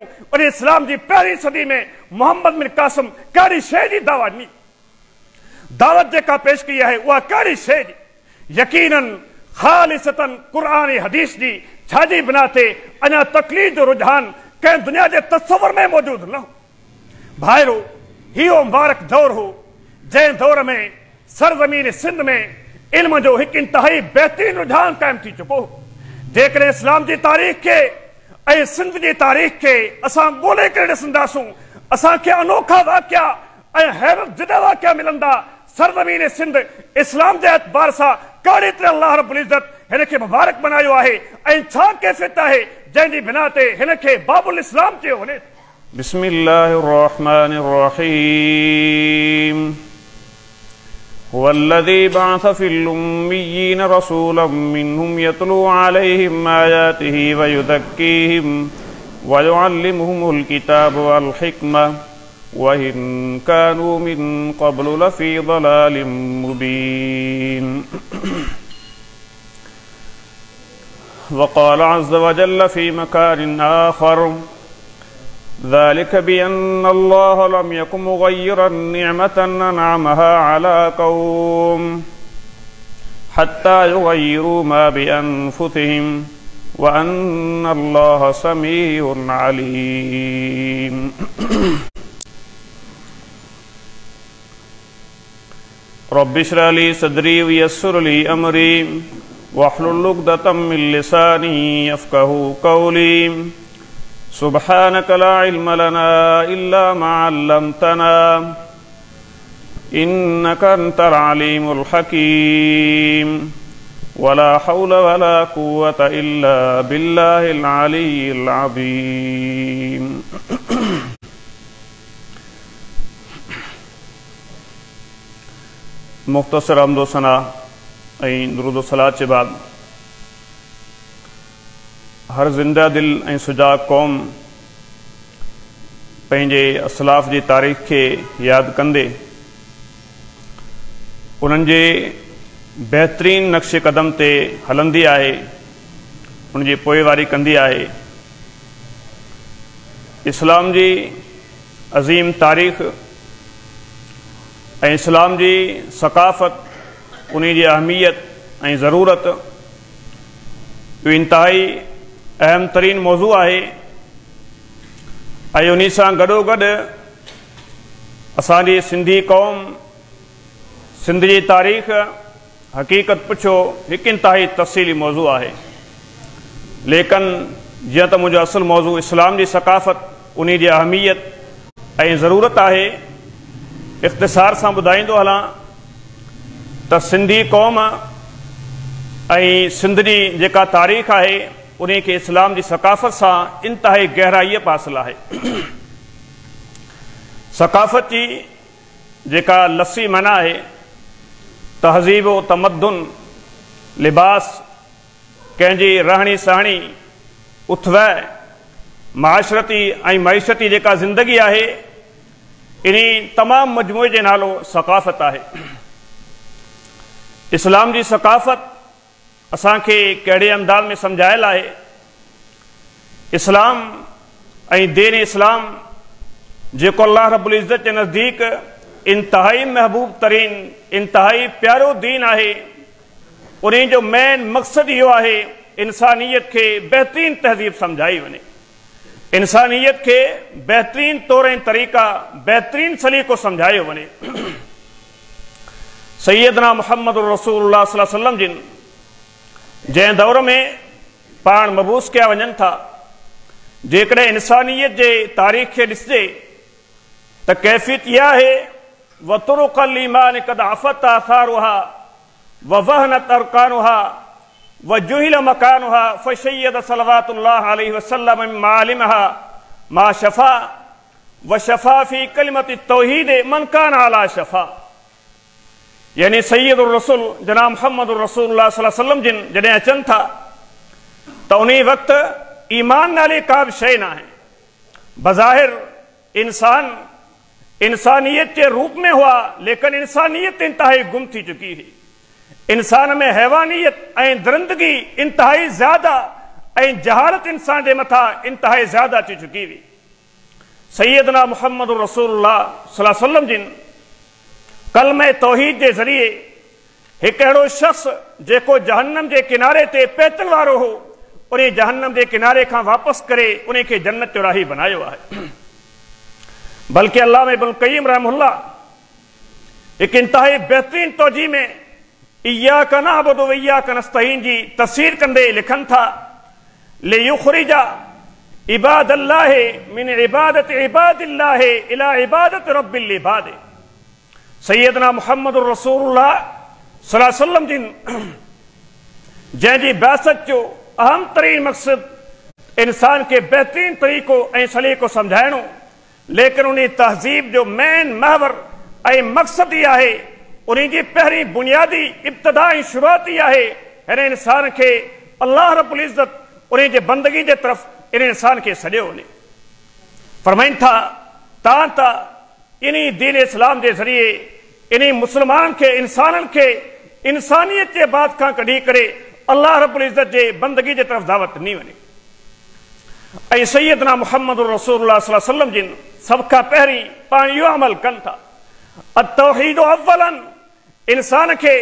ان اسلام جي پهرين صدي ۾ محمد بن قاسم ڪهڙي شيء جي دعويٰ ڏني؟ دعوت جيڪا پيش ڪئي آهي اها ڪهڙي شيء جي؟ يقيناً خالصتاً قرآن ۽ حديث جي، ڇا جي بنا تي اڃا تقليد جو رجحان ڪنهن دنيا جي تصور ۾ موجود نه هو. ڀائرو! هي اهو مبارڪ دور هو، جنهن دور ۾ سرزمين سنڌ ۾ علم جو هڪ انتهائي بهترين رجحان قائم ٿي چڪو هو. جيڪڏهن اسلام جي تاريخ کي ۽ سنڌ جي تاريخ کي اسان ڳولي ڪري ڏسنداسون، اسان کي انوکا واقعا ۽ حيرت زده واقعا ملندا. سرزمين سنڌ اسلام جي اعتبار سان ڪهڙي طرح الله رب العزت هن کي مبارڪ بنايو آهي ۽ ڇا ڪيفيت آهي جنهن جي بنا تي هن کي باب الاسلام چيو وڃي ٿو. بسم الله الرحمن الرحيم هو الذي بعث في الأميين رسولا منهم يتلو عليهم آياته ويزكيهم ويعلمهم الكتاب والحكمة وإن كانوا من قبل لفي ضلال مبين. وقال عز وجل في مكان آخر: ذلك بأن الله لم يك مغيرا نعمة أنعمها على قوم حتى يغيروا ما بأنفسهم وأن الله سميع عليم. رب اشرح لي صدري ويسر لي أمري واحلل عقدة من لساني يفقهوا قولي. سبحانك لا علم لنا إلا ما علمتنا إنك أنت العليم الحكيم. ولا حول ولا قوة إلا بالله العلي العظيم. मुख़्तसर हम्द सना ऐं दुरूद सलात जे बाद हर ज़िंदा दिल ऐं सुजाग क़ौम पंहिंजे असलाफ़ जी तारीख़ खे यादि कंदे उन्हनि जे बहितरीन नक्श कदम ते हलंदी आहे, उनजी पोइवारी कंदी आहे। इस्लाम जी अज़ीम तारीख़ ऐं इस्लाम जी सकाफ़त, उन जी अहमियत ऐं ज़रूरत इहो इंतिहाई अहम तरीन मौज़ू आहे ऐं उन सां गॾोगॾु असांजी सिंधी क़ौम, सिंध जी तारीख़ हक़ीक़त पुछो हिकु इंतिहाई तफ़सीली मौज़ू आहे। लेकिन जीअं त मुंहिंजो असुलु मौज़ू इस्लाम जी सकाफ़त, उन जी अहमियत ऐं ज़रूरत आहे, इख़्तिसार सां ॿुधाईंदो हलां त सिंधी क़ौम ऐं सिंध जी जेका तारीख़ आहे उन खे इस्लाम जी सकाफ़त सां इंतिहाई गहराईअ हासिलु आहे। सकाफ़त जी जेका लफ़्ज़ी माना आहे तहज़ीब व तमद्दुन, लिबास, कंहिंजी रहणी सहणी, उथवह, माशरती ऐं मईशती जेका ज़िंदगी आहे, इन तमामु मजमूए जे नालो सकाफ़त आहे। इस्लाम जी सकाफ़त असांखे कहिड़े अंदाज़ में सम्झायल आहे। इस्लाम ऐं दीन इस्लाम जेको अल्लाह रब्बुल इज़्ज़त जे नज़दीक इंतिहाई महबूब तरीन, इंतिहाई प्यारो दीन आहे, उन जो मेन मक़सदु इहो आहे इंसानियत खे बहितरीन तहज़ीब सम्झाई वञे, इंसानियत खे बहितरीन तौर ऐं तरीक़ा, बहितरीन सलीक़ो सम्झायो वञे। सैयदना मुहम्मद रसूलुल्लाह सल्लल्लाहु अलैहि वसल्लम जिन जंहिं दौर में पाण मबूस कया वञनि था, जेकॾहिं इंसानियत जे तारीख़ खे ॾिसजे त कैफ़ियत इहा आहे, वतुरुक़ल ईमान क़द अफ़त आसारुहा ववहनत अरकानुहा वजुहिल मकानुहा फशय्यद सलवातुल्लाह अलैहि वसल्लम मालिमहा मा शफ़ा व शफ़ा फ़ी कलिमति तौहीद मन कान अला शफ़ा। यानी सैयदुर रसूल जनाब मुहम्मद रसूलुल्लाह सल्लल्लाहु अलैहि वसल्लम जिन जॾहिं अचनि था त उन वक़्तु ईमान नाले का बि शइ न आहे। बज़ाहिर इंसान इंसानियत के रूप में हुआ, लेकिन इंसानियत इंतिहाई गुम थी चुकी हुई। इंसान में हैवानियत ऐं दरिंदगी इंतिहाई ज़्यादा ऐं जहालत इंसान जे मथां इंतिहाई ज़्यादा अची चुकी हुई। सैयदना मुहम्मद रसूलुल्लाह सल्लल्लाहु अलैहि वसल्लम जिन कलमे तौहीद जे ज़रिए हिकु अहिड़ो शख़्स जेको जहन्नम जे किनारे ते पहुतल वारो हो उन जहन्नम जे किनारे खां वापसि करे उनखे जन्नत जो राही बनायो आहे। बल्कि अल्लामा इब्नुल क़य्यिम रहमुल्लाह हिकु इंतिहाई बहितरीन तौजीह में इय्याक नअबुदु व इय्याक नस्तईन जी तफ़सीर कंदे लिखनि था, लियुखरिजा इबादल्लाह मिन इबादत इबादिल्लाह इला इबादत रब्बिल इबाद। सैयदना मुहम्मद रसूलुल्लाह सल्लल्लाहु अलैहि वसल्लम जिन जंहिंजी बासत जो अहम तरीन मक़सद इंसान के बहितरीन तरीक़ो ऐं सलीक़ो सम्झाइणो, लेकिन उन तहज़ीब जो मेन महवर ऐं मक़सद ई आहे, उन जी पहिरीं बुनियादी इब्तिदा ऐं शुरूआत ई आहे हिन इंसान खे अल्लाह रब्बुल इज़्ज़त उन जे बंदगी जे तरफ़ इन इंसान खे सॾियो वञे। फरमाइनि था तव्हां त इन दीन इस्लाम जे ज़रिए इन मुसलमाननि खे इंसाननि खे इंसानियत जे बाद खां कढी करे अल्लाह रब्बुल इज़्ज़त जे बंदगी जे तरफ़ दावत ॾिनी वञे। ऐं सैयदना मुहम्मद रसूलुल्लाह सल्लल्लाहु अलैहि वसल्लम जिन सभ खां पहिरीं पाण इहो अमल कनि था, अत-तौहीद अव्वलन, इंसान खे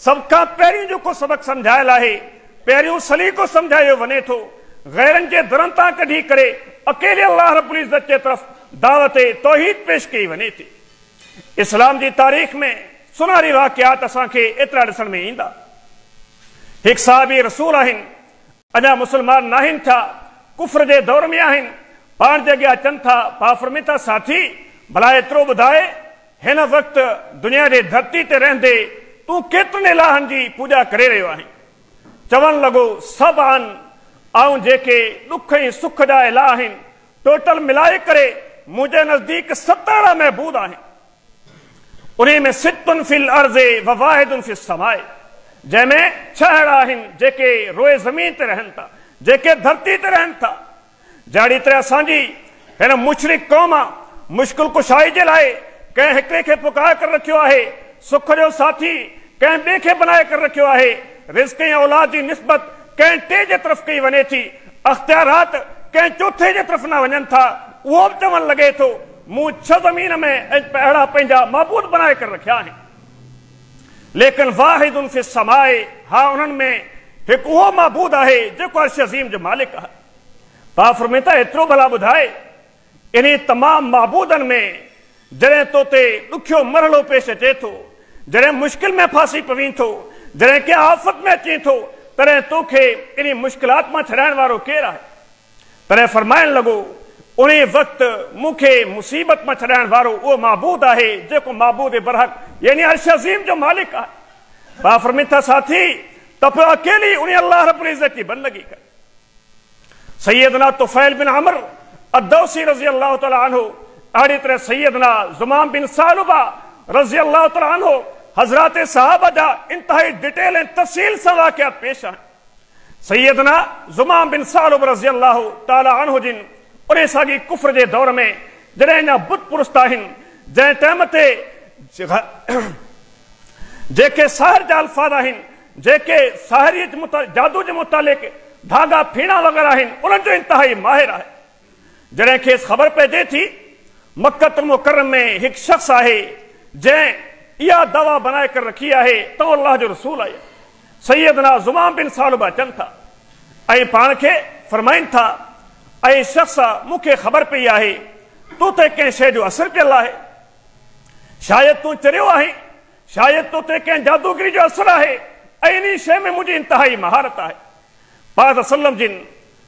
सभ खां पहिरीं जेको सबक़ सम्झायल आहे, पहिरियों सलीक़ो सम्झायो वञे थो, ग़ैरनि जे दरनि तां कढी करे अकेले अल्लाह रब्बुल इज़्ज़त जे तरफ़ दावत तौहीद पेश कई वञे थी। इस्लाम जी तारीख़ में सुनहरी वाक़ियात असांखे एतिरा ॾिसण में ईंदा। हिकु साहबी रसूल आहिनि, अञा मुसलमान नाहिनि थिया, कुफ्र जे दौर में आहिनि, पाण जे अॻियां अचनि था, पा फरमाइनि था साथी भला एतिरो ॿुधाए हिन वक़्तु दुनिया जे धरती ते रहंदे तूं केतिरनि इलाहनि जी पूॼा करे रहियो आहीं? चवणु लॻो सभु आहिनि, ऐं जेके ॾुख ऐं सुख जा इलाह आहिनि टोटल मिलाए करे मुंहिंजे नज़दीक 7 अहिड़ा महबूद आहिनि। उन में सितुन फिल अर्ज़ व वाहिदुन फिस समाए, जंहिंमें 6 अहिड़ा आहिनि जेके रोए ज़मीन ते रहनि था, जेके धरती ते रहनि था। जहिड़ी तरह असांजी हिन मुशरिक क़ौम मुश्किल कुशाई जे लाइ कंहिं हिकिड़े खे पुकार करे रखियो आहे, सुख जो साथी कंहिं ॿिए खे बनाए करे रखियो आहे, रिज़्क ऐं औलाद जी निस्बत कंहिं टे जे तरफ़ कई वञे थी, अख़्तियारात कंहिं चोथे जे तरफ़ न वञनि था, उहो बि चवणु लॻे थो मूं 6 ज़मीन में अहिड़ा पंहिंजा महबूद बनाए करे रखिया आहिनि। लेकिन वाहिदुन फिस समाए, हा उन्हनि में हिकु उहो महबूद आहे जेको अर्श अज़ीम जो मालिक आहे। पा फरमाइनि था एतिरो भला ॿुधाए इन तमामु महबूदनि में जॾहिं तो ते ॾुखियो मरहलो पेश अचे थो, जॾहिं मुश्किल में फांसी पवीं थो, जॾहिं कंहिं आफ़त में अची थो, तॾहिं तोखे इन मुश्किलात मां छॾाइण वारो केरु आहे? तॾहिं फरमाइण लॻो उन वक़्तु मूंखे मुसीबत मां छॾाइण वारो उहो महबूद आहे जेको महबूद बरहक यानी अर्श अज़ीम जो मालिक आहे। पा फरमाइनि था साथी त पोइ अकेली उन अल्लाह रब्बुल इज़्ज़त जी बंदगी कर। सैयदना तुफ़ैल बिन अमर अद-दौसी रज़ी अल्लाह तआला अन्हु, अहिड़ी तरह सैयदना ज़ुमाम बिन सालुबा रज़ी अल्लाह तआला अन्हु, हज़रात सहाबा जा इंतिहाई डिटेल ऐं तफ़सील सां वाक़िआत पेश आहिनि। सैयदना ज़ुमाम बिन सालुब रज़ी अल्लाह तआला अन्हु जिन उन साॻी कुफ्र जे दौर में जॾहिं अञा बुत पुरस्त आहिनि, जंहिं टाइम ते जेके साहिर जा अल्फाज़ आहिनि, जेके साहिरीअ जादू जे मुतालिक़ धागा फीणा वग़ैरह आहिनि, उन्हनि जो इंतिहाई माहिर आहे। जॾहिं खेसि ख़बर पइजे थी मक्कतुल मुकर्रम में हिकु शख़्स आहे जंहिं इहा दवा बनाए करे रखी आहे त अल्लाह जो रसूल आहे, सैयदना ज़ुमाम बिन सालुबा अचनि था ऐं पाण खे फरमाइनि था ऐं शख़्स मूंखे ख़बर पई आहे तो ते कंहिं शइ जो असरु पियल आहे, शायदि तूं चरियो आहीं, शायदि तो ते कंहिं जादूगिरी जो असरु आहे ऐं इन शइ में मुंहिंजी इंतिहाई महारत आहे। पाण सल्लम जिन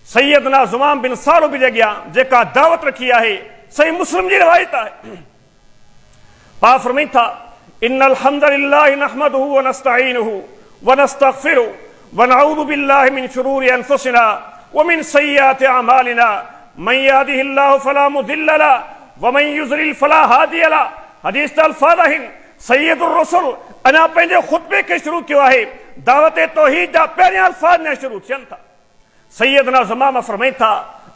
सैयदना ज़ुमाम बिन सालुब जे अॻियां जेका दावत रखी आहे, सही मुस्लिम जी रिवायत आहे। पाण फरमाइनि था इन्नल हम्दुलिल्लाहि नहमदुहु व नस्तईनुहु व नस्तगफिरुहु व नऊज़ु बिल्लाहि मिन शुरूरि अनफुसिना व मिन सय्yiआति अअमालिना मन यहदिहिल्लाहु फला मुदिल्ल लहु व मन युज़लिल फला हादिय लहु। हदीस जा अल्फाज़ आहिनि। सैयदुर रसूल अञा पंहिंजे ख़ुतबे खे शुरू कयो आहे, दावत तौहीद जा पहिरियां अल्फाज़ न शुरू थियनि था। सैयदना ज़ुमामा फरमाइनि था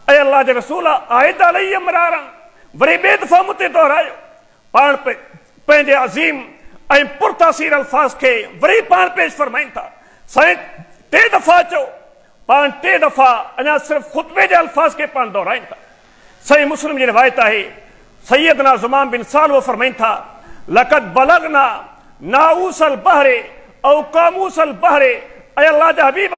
ऐं अल्लाह जे रसूल आयद अलैय मरारन, वरी ॿिए दफ़ा मूं ते दोहरायो। पाण पंहिंजे अज़ीम ऐं पुरतासीर अल्फाज़ खे वरी पाण पेश फरमाइनि था। साईं 3 दफ़ा चओ, पाण टे दफ़ा अञा सिर्फ़ ख़ुतबे जे अल्फ़ाज़ खे पाण दोहराइनि था। सही मुस्लिम जी रिवायत आहे, सैयदना ज़ुमान बिन साल उहो फ़रमाइनि था, लक़द बलगना नाऊसल बहरे ऐं कामूसल बहरे। ऐं अल्लाह जा हबीब,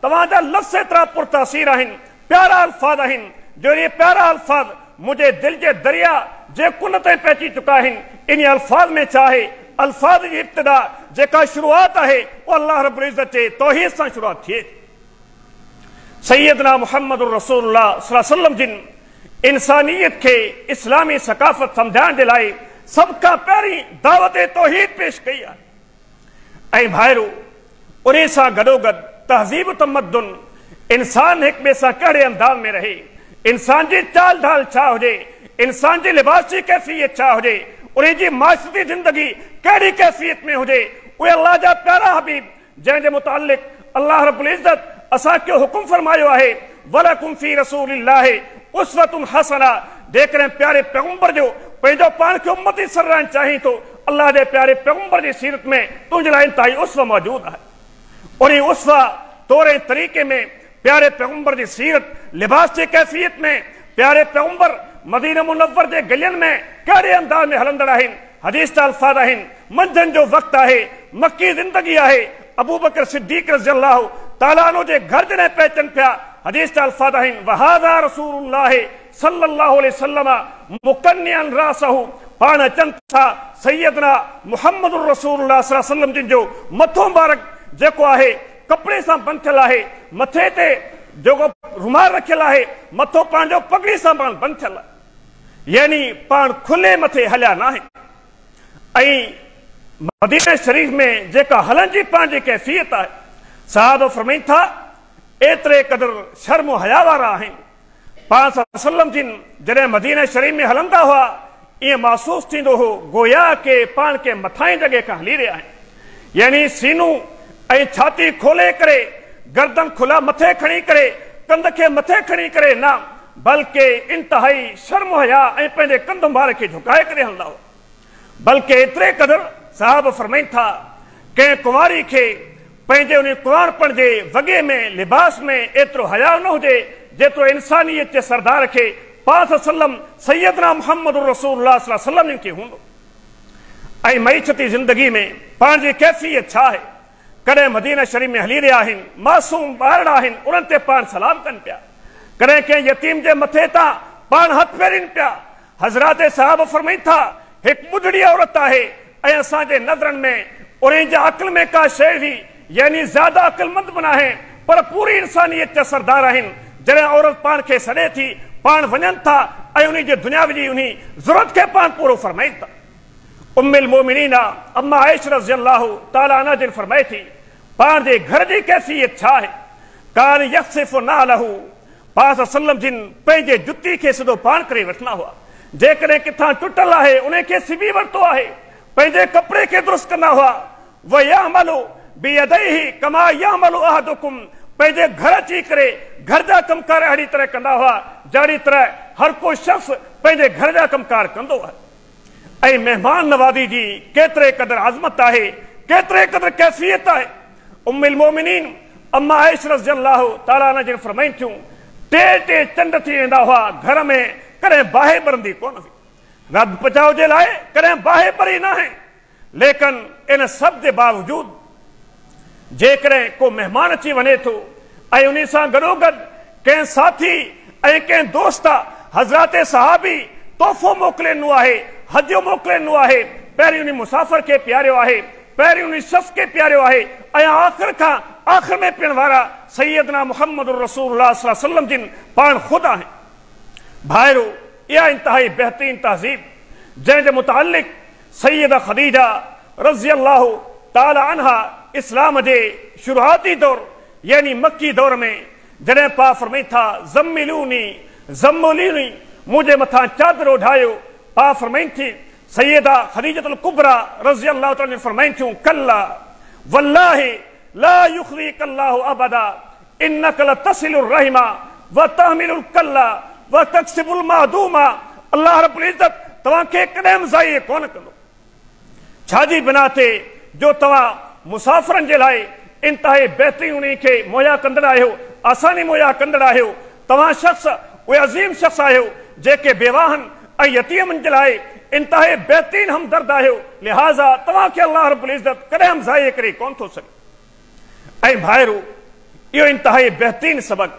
तव्हांजा लफ़्ज़ एतिरा पुरतासीर आहिनि, प्यारा अल्फ़ाज़ आहिनि, जो इहे प्यारा अल्फ़ाज़ मुंहिंजे दिलि जे दरिया जे कुन ताईं पहुची चुका आहिनि। इन अल्फ़ाज़ में छा आहे? अल्फ़ाज़ जी इब्तिदा जेका शुरूआत आहे उहा अल्लाह रब्बुल इज़्ज़त जे तौहीद सां शुरूआत थिए। सैयदना मुहम्मद रसूलुल्लाह सल्लल्लाहु अलैहि वसल्लम जिन इंसानियत खे इस्लामी सकाफ़त सम्झाइण जे लाइ सभ खां पहिरीं दावत तौहीद पेश कई आहे। ऐं भाइरो, उन सां गॾोगॾु तहज़ीब तमद्दुन, इंसान हिक ॿिए सां कहिड़े अंदाज़ में रहे, इंसान जी चाल ढाल छा हुजे, इंसान जी लिबास जी कैफ़ियत छा हुजे, उन जी माशरती ज़िंदगी कहिड़ी कैफ़ियत में हुजे, उहे अल्लाह जा प्यारा हबीब जंहिंजे मुतालिक़ अल्लाह रब्बुल इज़्ज़त असांखे हुकुम फरमायो आहे, वलकुम फ़ी रसूलिल्लाहि उस्वतुन हसना। जेकॾहिं प्यारे पैगम्बर जो पंहिंजो पाण खे उम्मती सराइण चाहीं थो, अल्लाह जे प्यारे पैगम्बर जी सीरत में तुंहिंजे लाइ इंतिहाई उस्वा मौजूदु आहे। उन उस्वा तौर ऐं तरीक़े में प्यारे पैगम्बर जी सीरत, लिबास जी कैफ़ियत में प्यारे पैगम्बर मदीना मुनव्वर जे गलियुनि में कहिड़े अंदाज़ में हलंदड़ आहिनि। हदीस जा अल्फ़ाज़ आहिनि, मंझंदि जो वक़्तु आहे, मक्की ज़िंदगी आहे, अबू बकर सिद्दीक रज़ी अल्लाह तआला अन्हु जे घर जॾहिं पहुचनि पिया, हदीस जा अल्फ़ाज़ आहिनि, वहाज़ा रसूलुल्लाह सल्लल्लाहु अलैहि वसल्लम मुकन्नियन रासहू। पाण अचनि था सैयदना मुहम्मद रसूलुल्लाह सल्लल्लाहु अलैहि वसल्लम जिन जो मथो मुबारक जेको आहे कपिड़े सां बंदि थियल आहे, मथे ते जेको रुमाल रखियल आहे, मथो पंहिंजो पगड़ी सां पाण बंदि थियल आहे, यानी पाण खुले मथे हलिया न आहिनि। ऐं मदीने शरीफ़ में जेका हलण जी पंहिंजी कैफ़ियत आहे, साहब फरमाइनि था, एतिरे क़दुरु शर्म हया वारा आहिनि। पाण सल्लम जिन जॾहिं मदीने शरीफ़ में हलंदा हुआ, ईअं महसूसु थींदो हो गोया के पाण के मथां जॻह खां हली रहिया आहिनि, यानी सीनो ऐं छाती खोले करे, गर्दन खुला मथे खणी करे, कंध खे मथे खणी करे न, बल्कि इंतिहाई शर्म हया ऐं पंहिंजे कंध मुबारक खे झुकाए करे हलंदा हुआ। बल्कि एतिरे क़दुरु साहब फरमाइनि था, कंहिं कुंवारी खे पंहिंजे उन कुंवारपण जे वॻे में, लिबास में एतिरो हया न हुजे जेतिरो इंसानियत जे सरदार खे पाण सल्लम सैयदना मुहम्मद रसूलुल्लाह सल्लल्लाहु अलैहि वसल्लम जिन खे हूंदो। ऐं मईशती ज़िंदगी में पाण जी कैफ़ियत छा आहे? कॾहिं मदीना शरीफ़ में हली रहिया आहिनि, मासूम ॿारड़ा आहिनि, उन्हनि ते पाण सलाम कनि पिया, कॾहिं कंहिं यतीम जे मथे तां पाण हथु फेरनि पिया। हज़रात साहब फरमाइनि था, हिकु ॿुढड़ी औरत आहे ऐं असांजे नज़रनि में उन जे अक़ल में का शइ हुई, यानी ज़्यादा अक़लमंद बि न आहे, पर पूरी इंसानियत जा सरदार आहिनि। जॾहिं औरत पाण खे सॾे थी, पाण वञनि था ऐं उन जे दुनिया जी उन ज़रूरत खे पाण पूरो फरमाइनि था। उम्मुल मोमिनीन अम्मा आयशा रज़ी अल्लाह तआला अन्हा जिन फरमाए थी, पाण जे घर जी कैफ़ियत छा आहे? कान यख़सिफ़ु नालहू, पाण सल्लम जिन पंहिंजे जुती खे सिधो पाण करे वठंदा हुआ, जेकॾहिं किथां टुटल आहे उनखे सिबी वरितो आहे, पंहिंजे कपिड़े खे दुरुस्त कंदा हुआ। वयामलु बियदैहि कमा यामलु अहदुकुम, पंहिंजे घर अची करे घर जा कमकार अहिड़ी तरह कंदा हुआ जहिड़ी तरह हर को शख़्स पंहिंजे घर जा कमकार कंदो आहे। ऐं महिमान नवाज़ी जी केतिरे क़दुरु आज़मत आहे, केतिरे क़दुरु कैफ़ियत आहे। उम्मुल मोमिनीन अम्मा आयशा रज़ी अल्लाह तआला अन्हा जिन फरमाइनि थियूं, टे टे चंड थी वेंदा हुआ घर में, कॾहिं बाहि ॿरंदी कोन हुई, रद पचाव जे लाइ कॾहिं बाहि ॿरी न आहे। लेकिन इन सभ जे बावजूद जेकॾहिं को महिमान अची वञे थो ऐं उन सां गॾोगॾु कंहिं साथी ऐं कंहिं दोस्त हज़रात सहाबी तोहफ़ो मोकिले ॾिनो आहे, हदियो मोकिले ॾिनो आहे, पहिरीं उन मुसाफ़िर खे पीआरियो आहे, पहिरीं उन शख़्स खे पीआरियो आहे, ऐं आख़िर खां आख़िर में पीअण वारा सैयदना मुहम्मद रसूलुल्लाह सल्लल्लाहु अलैहि वसल्लम जिन पाण ख़ुदि आहिनि। भाइरो, इहा इंतिहाई बहितरीन तहज़ीब जंहिंजे मुतालिक़ सैयदा ख़दीजा रज़ी अल्लाह तआला अन्हा इस्लाम जे शुरुआती दौर यानी मक्की दौर में जॾहिं पा फरमाई था, ज़म्मिलूनी ज़म्मुलूनी, मुंहिंजे मथां चादर ओढ़ायो। पा फरमाई थी सैयदा ख़दीजतुल कुबरा रज़ी अल्लाह तआला फरमाई थियूं, कल्ला वल्लाहि ला युख़ज़ीक अल्लाहु अबदा इन्नक लतसिलुर रहिमा व तहमिलुल कल्ला व तक्सिबुल मादूमा। अल्लाह रब्बुल इज़्ज़त तव्हांखे कॾहिं बि ज़ाये कोन कंदो। छाजी बिना ते जो तव्हां मुसाफ़िरनि जे लाइ इंतिहाई बहितरीन उन खे मुहैया कंदड़ आहियो آساني مهيا ڪندڙ آهيو. توهان شخص اهي عظيم شخص آهيو جيڪي بيواهن ۽ يتيمن جي لاء انتهائي بهترين همدرد آهيو، لهٰذا توهان کي الله رب العزت ڪڏهن به ضايع ڪري ڪونه ٿو سگهي. ۽ ڀائرو! اهو انتهائي بهترين سبق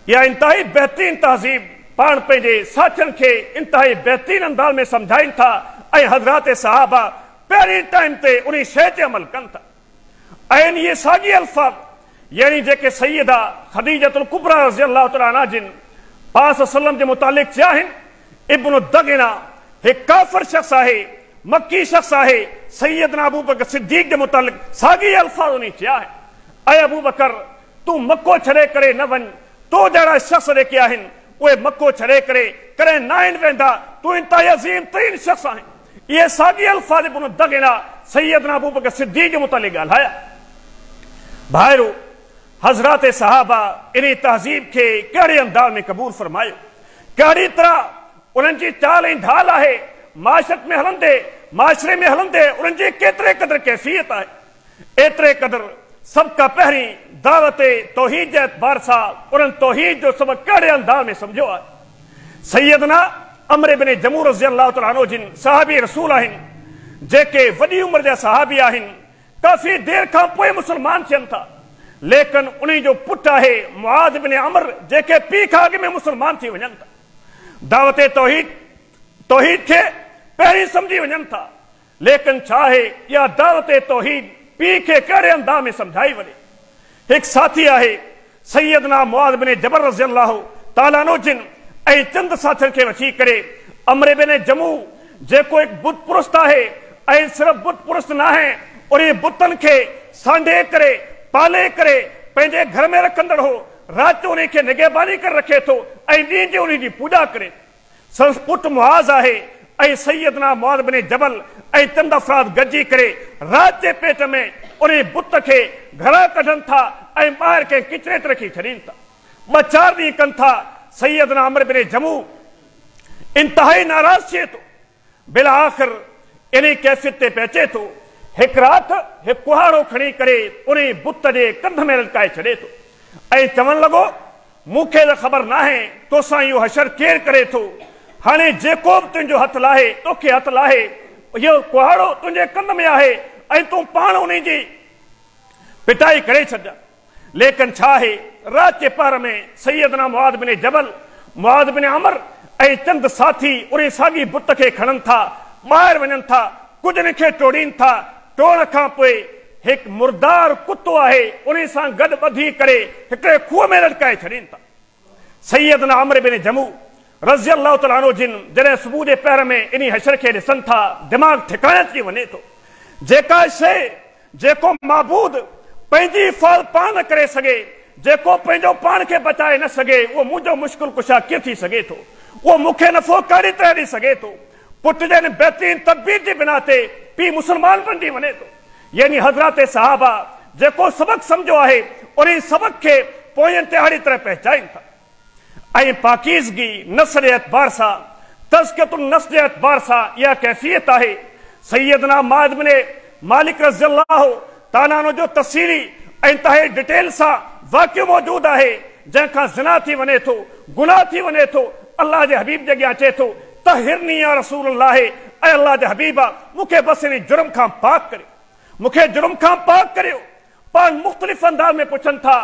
يا انتهائي بهترين تهذيب پاڻ پنهنجي ساٿين کي انتهائي بهترين انداز ۾ سمجهائين ٿا ۽ حضرات صحابه پهرين ٽائيم تي انهي شيء تي عمل ڪن ٿا. عين اهي ساڳي الفاظ يعني جيڪي سيده خديجة الڪبريٰ رضي الله تعالٰي عنها جن پاڻ صلي الله عليه وسلم جي متعلق چيا آهن، ابن الدغنه هڪ ڪافر شخص آهي، مڪي شخص آهي، سيدنا ابوبڪر صديق جي متعلق ساڳي الفاظ انهي چيا آهن، اي ابوبڪر! تون مڪو ڇڏي ڪري نه وڃ، تو جهڙا شخص جيڪي آهن اهي مڪو ڇڏي ڪري ڪڏهن ناهن ويندا، تون انتهائي عظيم ترين شخص آهين. اهي ساڳي الفاظ ابن الدغنه سيدنا ابوبڪر صديق جي متعلق ڳالهايا. ڀائرو! حضرات صحابه انهي تهذيب کي ڪهڙي انداز ۾ قبول فرمايو، ڪهڙي طرح انهن جي چال ۽ ڍال آهي، معاشرت ۾ هلندي، معاشري ۾ هلندي انهن جي ڪيتري قدر ڪيفيت آهي. ايتري قدر سڀ کان پهرين دعوت توحيد جي اعتبار سان انهن توحيد جو سبق ڪهڙي انداز ۾ سمجهيو آهي. سيدنا عمرو بن جموح رضي الله تعالٰي عنه جن صحابي رسول آهن، جيڪي وڏي عمر جا صحابي آهن، ڪافي دير کان پوء مسلمان ٿين ٿا، ليڪن انهي جو پٽ آهي معاذ بن عمرو جيڪي پيء کان اڳ ۾ مسلمان ٿي وڃن ٿا. دعوت توحيد توحيد کي پهرين سمجهي وڃن ٿا، ليڪن ڇا آهي اها دعوت توحيد پيء کي ڪهڙي انداز ۾ سمجهائي وڃي. هڪ ساٿي آهي سيدنا معاذ بن جبل رضي الله تعالٰي عنه جن ۽ چند ساٿين کي وٺي ڪري عمرو بن جموح جيڪو هڪ بت پرست آهي ۽ صرف بت پرست ناهي انهي بتن کي سانڍي ڪري پالي ڪري پنهنجي گهر ۾ رکندڙ هو رات جو انهي کي نگهباني ڪري رکي ٿو ۽ ڏينهن جي انهي جي پوڄا ڪري ٿو. سندس پٽ معاذ آهي ۽ سيدنا معاذ بن جبل ۽ چند افراد گڏجي ڪري رات جي پيٽ ۾ انهي بت کي گهران ڪڍن ٿا ۽ ٻاهر ڪنهن ڪچري تي رکي ڇڏين ٿا. ٻه چار ڏينهن ڪن ٿا. سيدنا عمرو بن جموح انتهائي ناراض ٿئي ٿو. بالآخر انهي ڪيفيت تي پهچي ٿو. هڪ رات هڪ ڪهاڙو کڻي ڪري انهي بت جي ڪنڌ ۾ لٽڪائي ڇڏي ٿو ۽ چوڻ لڳو، مون کي ته خبر ناهي توسان اهو حشر ڪير ڪري ٿو. هاڻي جيڪو به تنهنجو هٿ لاهي، توکي هٿ لاهي، اهو ڪهاڙو تنهنجي ڪنڌ ۾ آهي ۽ تون پاڻ انهي جي پٽائي ڪري ڇڏجان. ليڪن ڇا آهي، رات جي پهر ۾ سيدنا معاذ بن جبل، معاذ بن عمرو ۽ چند ساٿي انهي ساڳي بت کي کڻن ٿا، ٻاهر وڃن ٿا، ڪجهه ان کي ٽوڙين ٿا، ٽوڙڻ کان پوء هڪ مردار ڪتو آهي، انهي سان گڏ ٻڌي ڪري هڪڙي کوهه ۾ لٽڪائي ڇڏين ٿا. سيدنا عمرو بن جموح رضي الله تعالٰي عنه جن جڏهن صبح جي پهر ۾ انهي حشر کي ڏسن ٿا، دماغ ٺڪاڻي اچي وڃي ٿو. جيڪا شيء، جيڪو معبود پنهنجي حفاظت پاڻ نه ڪري سگهي، جيڪو پنهنجو پاڻ کي بچائي نه سگهي، اهو منهنجو مشڪل ڪشا ڪيئن ٿي سگهي ٿو؟ اهو مون کي نفعو ڪهڙي طرح ڏئي سگهي ٿو؟ پٽ جي ان بهترين تدبير جي بنا تي پيء مسلمان بڻجي وڃي ٿو. يعني حضرات صحابه جيڪو سبق سمجهيو آهي، انهي سبق کي پوين تي اهڙي طرح پهچائين ٿا. ۽ پاڪيزگي نفس جي اعتبار سان، تزڪية النفس جي اعتبار سان اها ڪيفيت آهي. سيدنا معاذ بن مالڪ رضي الله تعالٰي عنه جو تفصيلي ۽ انتهائي ڊٽيل سان واقعو موجود آهي، جنهن کان زنا ٿي وڃي ٿو، گناهه ٿي وڃي ٿو، الله جي حبيب جي اڳيان اچي ٿو، طهرني يا رسول الله، اي الله جا حبيب مون کي بس انهي جرم کان پاڪ ڪريو، مون کي جرم کان پاڪ ڪريو. پاڻ مختلف انداز ۾ پڇن ٿا،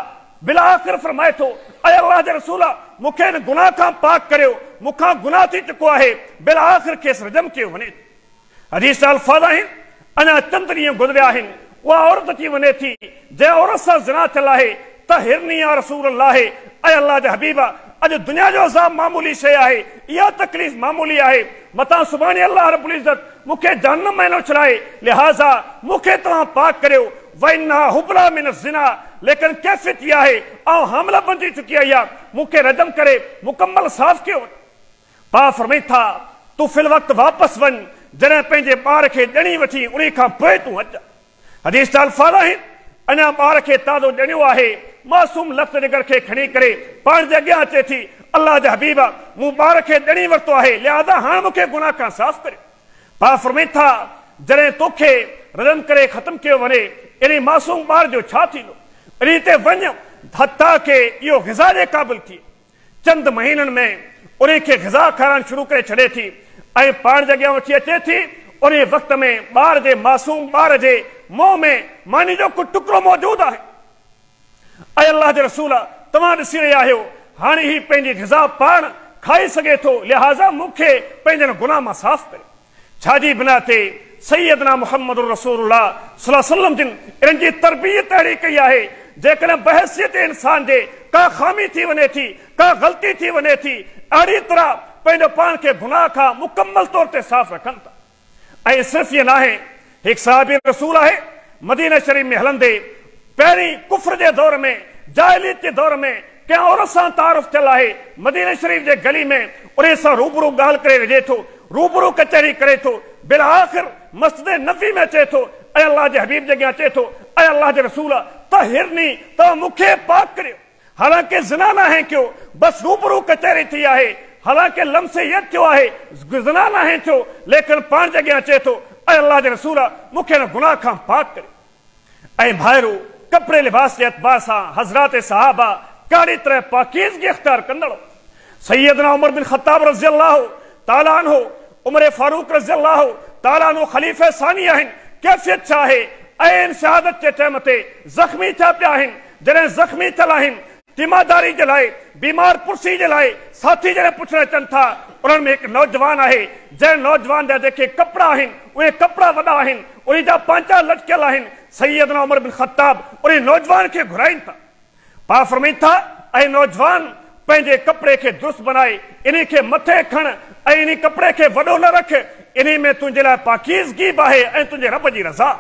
بالاخر فرمائي ٿو، اي الله جا رسول! مون کي ان گناهه کان پاڪ ڪريو، مون کان گناهه ٿي چڪو آهي، بالاخر کيس رجم ڪيو وڃي ٿو. حديث جا الفاظ آهن، اڃا چند ڏينهن گذريا آهن، اها عورت اچي وڃي ٿي، جنهن عورت سان زنا ٿيل آهي، طهرني يا رسول الله، اي الله جا حبيب! اڄ دنيا جو عذاب معمولي شيء آهي، اها تڪليف معمولي آهي، متان سڀاڻي الله رب العزت مون کي جهنم ۾ نه اڇلائي، لهٰذا مون کي توهان پاڪ ڪريو، وانها حبليٰ من الزنا، ليڪن ڪيفيت اها آهي، آئون حامله بنجي چڪي آهيان، مون کي رجم ڪري مڪمل صاف ڪيو وڃي. پاڻ فرمائين ٿا، تون في الوقت واپس وڃ، جڏهن پنهنجي ٻار کي ڄڻي وٺين انهي کان پوء تون اچ. حديث جا الفاظ آهن، اڃا ٻار کي تازو ڄڻيو آهي، معصوم لخت جگر کي کڻي ڪري پاڻ جي اڳيان اچي ٿي، الله جا حبيب! مون ٻار کي ڄڻي ورتو آهي، لهٰذا هاڻ مون کي گناهه کان صاف ڪريو. پاڻ فرمائين ٿا، جڏهن توکي رجم ڪري ختم ڪيو وڃي، انهي معصوم ٻار جو ڇا ٿيندو؟ انهي تي وڃ، حتيٰ ڪه اهو غذا جي قابل ٿئي. چند مهينن ۾ انهي کي غذا کارائڻ شروع ڪري ڇڏي ٿي ۽ پاڻ جي اڳيان وٺي اچي ٿي. انهي وقت ۾ ٻار جي معصوم ٻار جي منهن ۾ ماني جو ڪو ٽڪرو موجود آهي. اي الله جي رسول! توهان ڏسي رهيا آهيو، هاڻي هي پنهنجي غذا پاڻ کائي سگهي ٿو، لهٰذا مون کي پنهنجن گناهه مان صاف ڪريو. ڇا جي بنا تي سيدنا محمد رسول الله صلي الله عليه وسلم جن انهن جي تربيت اهڙي ڪئي آهي، جيڪڏهن بحيثيت انسان جي ڪا خامي ٿي وڃي ٿي، ڪا غلطي ٿي وڃي ٿي، اهڙي طرح پنهنجو پاڻ کي گناهه کان مڪمل طور تي صاف رکن ٿا. ۽ صرف ائين ناهي، هڪ صحابي رسول آهي، مدينه شريف ۾ هلندي پهرين ڪفر جي دور ۾، جاهليت جي دور ۾ ڪنهن عورت سان تعارف ٿيل آهي، مدينه شريف جي گلي ۾ انهي سان روبرو ڳالهه ڪري وجهي ٿو، روبرو ڪچهري ڪري ٿو، بالآخر مسجد نبوي ۾ اچي ٿو ۽ الله جي حبيب جي اڳيان اچي ٿو، اي الله جي رسول! طهرني، توهان مون کي پاڪ ڪريو. حالانڪه زنا ناهي ڪيو، بس روبرو ڪچهري ٿي آهي، حالانڪه لمس يد ٿيو آهي، زنا ناهي ٿيو، ليڪن پاڻ جي اڳيان اچي ٿو، اي الله جي رسول! مون کي هن گناهه کان پاڪ ڪريو. اي ڀائرو! ڪپڙي لباس جي اعتبار سان حضرات صحابه ڪهڙي طرح پاڪيزگي اختيار ڪندڙ هو. سيدنا عمر بن خطاب رضي الله تعالٰي عنه، عمر فاروق رضي الله تعالٰي عنه خليفه ثاني آهن، ڪيفيت ڇا آهي؟ عين شهادت جي ٽيم تي زخمي ٿيا پيا آهن، جڏهن زخمي ٿيل آهن، تيمارداري جي لاء، بيمار پرسي جي لاء ساٿي جڏهن پڇڻ اچن ٿا، انهن ۾ هڪ نوجوان آهي، جنهن نوجوان جا جيڪي ڪپڙا آهن، اهي ڪپڙا وڏا آهن، انهي جا پانچا لٽڪيل آهن، سيدنا عمر بن خطاب انهي نوجوان کي گهرائين ٿا. پاڻ فرمائين ٿا، اي نوجوان! پنهنجي ڪپڙي کي درست بنائي، انهي کي مٿي کڻ ۽ انهي ڪپڙي کي وڏو نه رک، انهي ۾ تنهنجي لاء پاڪيزگي به آهي ۽ تنهنجي رب جي رضا.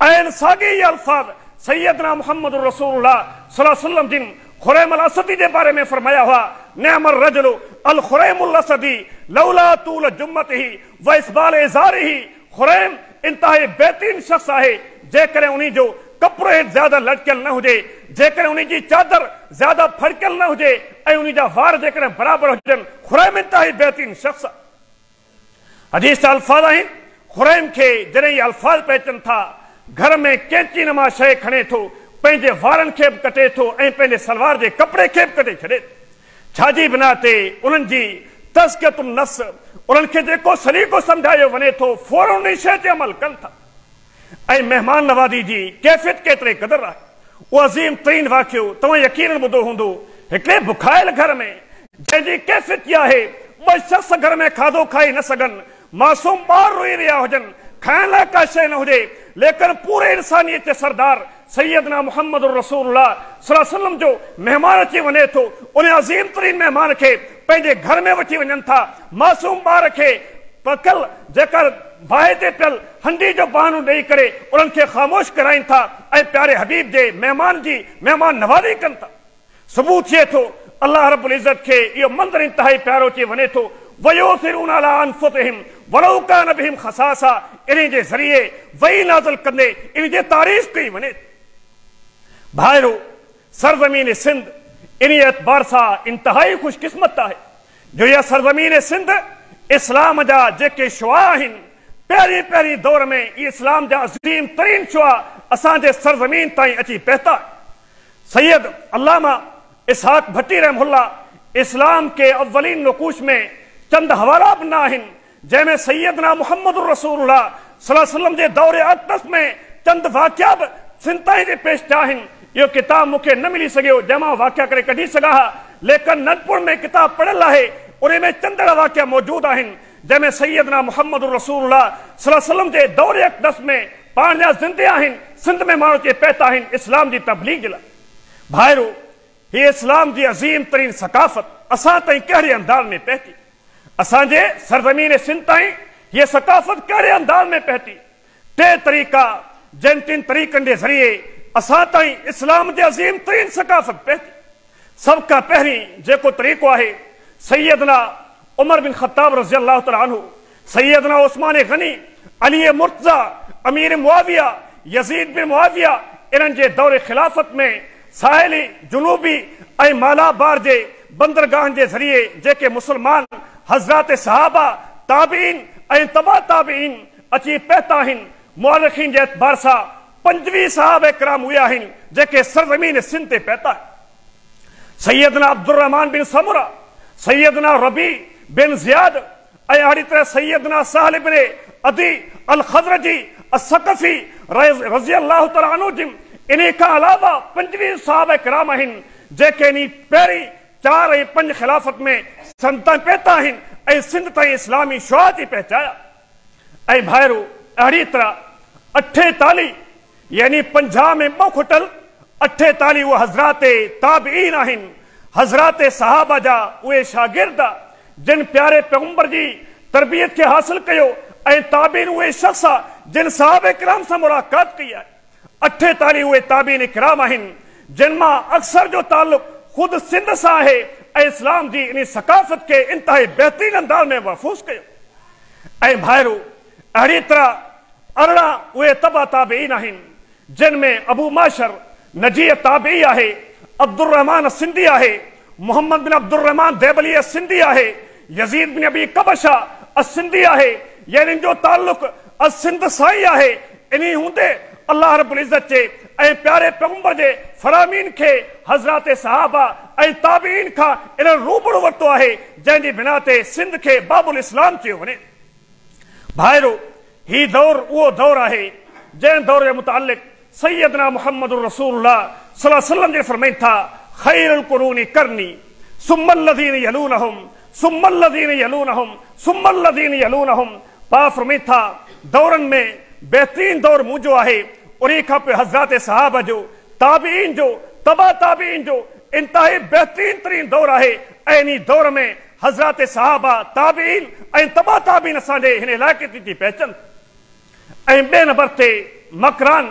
عين ساڳي ئي الفاظ سيدنا محمد رسول الله صلي الله عليه وسلم جن خريم الاسدي جي باري ۾ فرمايا هئا، نعم الرجل الخريم الاسدي لولا طول جمته واسبال ازاره خريم انتهائي بهترين شخص آهي، جيڪڏهن انهي جو ڪپڙو هيٺ زياده لٽڪيل نه هجي، جيڪڏهن انهي جي چادر زياده ڦڙڪيل نه هجي ۽ انهي جا وار جيڪڏهن برابر هجن، خريم انتهائي بهترين شخص آهي. حديث جا الفاظ آهن، خريم کي جڏهن اهي الفاظ پهچن ٿا، گهر ۾ قينچي نما شيء کڻي ٿو، پنهنجي وارن کي به ڪٽي ٿو ۽ پنهنجي سلوار جي ڪپڙي کي به ڪٽي ڇڏي ٿو. ڇا جي بنا تي انهن جي تزڪية النفس، انهن کي جيڪو سليقو سمجهايو وڃي ٿو، فوراً انهي شيء تي عمل ڪن ٿا ۽ مهمان نوازي جي ڪيفيت ڪيتري قدر آهي. اهو عظيم ترين واقعو توهان يقيناً ٻڌو هوندو، هڪڙي بکايل گهر ۾ جنهن جي ڪيفيت اها آهي، ٻه شخص گهر ۾ کاڌو کائي نه سگهن، معصوم ٻار روئي رهيا هجن، کائڻ لاء ڪا شيء نه هجي، ليڪن پوري انسانيت جي سردار سيدنا محمد رسول الله صلي الله عليه وسلم جو مهمان اچي وڃي ٿو، ان عظيم ترين مهمان کي پنهنجي گهر ۾ وٺي وڃن ٿا، معصوم ٻار کي پڪل جيڪا باهه تي پيل هنڊي جو بهانو ڏئي ڪري انهن کي خاموش ڪرائين ٿا ۽ پياري حبيب جي مهمان جي مهمان نوازي ڪن ٿا. صبح ٿئي ٿو، الله رب العزت کي اهو منظر انتهائي پيارو اچي وڃي ٿو، ويؤثرون علي انفسهم ولو ڪان بهم خصاصه انهي جي ذريعي وحي نازل ڪندي انهي جي تعريف ڪئي وڃي ٿي. ڀائرو! سرزمين سنڌ انهي اعتبار سان انتهائي خوش قسمت آهي جو اها سرزمين سنڌ اسلام جا جيڪي شعاع آهن، پهرين پهرين دور ۾ ئي اسلام جا عظيم ترين شعاع اسان جي سرزمين تائين اچي پهتا. سيد علامه اسحاق ڀٽي رحمه الله اسلام ڪي اولين نقوش ۾ چند حوالا به نه آهن جنهن ۾ سيدنا محمد رسول الله صلي الله عليه وسلم جي دور اقدس ۾ چند واقعا به سنڌ تائين جي پيش ٿيا آهن. اهو ڪتاب مون کي نه ملي سگهيو جنهن مان واقعا ڪري ڪڍي سگهان ها ليڪن ننڍپڻ ۾ ڪتاب پڙهيل آهي انهي ۾ چند اهڙا واقعا موجود آهن جنهن ۾ سيدنا محمد رسول الله صلي الله عليه وسلم جي دور اقدس ۾ پاڻ جا زنده آهن، سنڌ ۾ ماڻهو اچي پهتا آهن اسلام جي تبليغ جي لاء. ڀائرو! هيء اسلام جي عظيم ترين ثقافت اسان تائين ڪهڙي انداز ۾ پهتي؟ اسان جي سرزمين سنڌ تائين هيء ثقافت ڪهڙي انداز ۾ پهتي؟ ٽي طريقا، جن ٽن طريقن جي ذريعي اسان تائين اسلام جي عظيم ترين ثقافت پهتي. سڀ کان پهرين جيڪو طريقو آهي سيدنا عمر بن خطاب رضي الله تعالٰي عنه، سيدنا عثمان غني، علي مرتضيٰ، امير معاويه، يزيد بن معاويه انهن جي دور خلافت ۾ ساحلي، جنوبي ۽ مالابار جي بندرگاهن جي ذريعي جيڪي مسلمان حضرات صحابه، تابعين ۽ تبع تابعين اچي پهتا آهن، مؤرخين جي اعتبار سان. 25 صحابه ڪرام اهي آهن جيڪي سرزمين سنڌ تي پهتا آهن. سيدنا عبدالرحمان بن سمره، سيدنا ربيع بن زياد ۽ اهڙي طرح سيدنا سهل بن عدي الخزرجي الثقفي رضي الله تعالٰي عنه جن. انهي کان علاوه 25 صحابه ڪرام آهن جيڪي انهي پهرين 4 ۽ 5 خلافت ۾ سنڌ تائين پهتا آهن ۽ سنڌ تائين اسلامي شعاع ٿي پهچايا. ۽ ڀائرو اهڙي طرح 48 يعني 50 ۾ 2 کٽل 48 اهي حضرات تابعين آهن، حضرات صحابه جا اهي شاگرد جن پياري پيغمبر جي تربيت کي حاصل ڪيو ۽ تابعين اهي شخص جن صحابه ڪرام سان ملاقات ڪئي آهي. 48 اهي تابعين ڪرام آهن جن مان اڪثر جو تعلق خود سنڌ سان آهي ۽ اسلام جي انهي ثقافت کي انتهائي بهترين انداز ۾ محفوظ ڪيو. ۽ ڀائرو اهڙي طرح 18 اهي تبع تابعين آهن جن ۾ ابو معشر نجيع تابعي آهي، عبدالرحمان السندي آهي، محمد بن عبدالرحمان ديبلي السندي آهي، يزيد بن ابي ڪبشه السندي آهي، يعني ان جو تعلق السنڌ سان ئي آهي. انهي هوندي الله رب العزت جي ۽ پياري پيغمبر جي فرامين کي حضرات صحابه ۽ تابعين کان انهن روبرو ورتو آهي، جنهن جي بنا تي سنڌ کي باب الاسلام چيو وڃي. ڀائرو هي دور اهو دور آهي جنهن دور جي متعلق سيدنا محمد رسول الله صلي الله عليه وسلم جن فرمائن ٿا، خير القرون قرني ثم الذين يلونهم ثم الذين يلونهم ثم الذين يلونهم. پاڻ فرمائن ٿا دورن ۾ بهترين دور منهنجو آهي، انهي کان پوء حضرات صحابه جو، تابعين جو، تبع تابعين جو انتهائي بهترين ترين دور آهي ۽ انهي دور ۾ حضرات صحابه، تابعين ۽ تبع تابعين اسان جي هن علائقي تي اچي پهچن. ۽ ٻئي نمبر تي مڪران،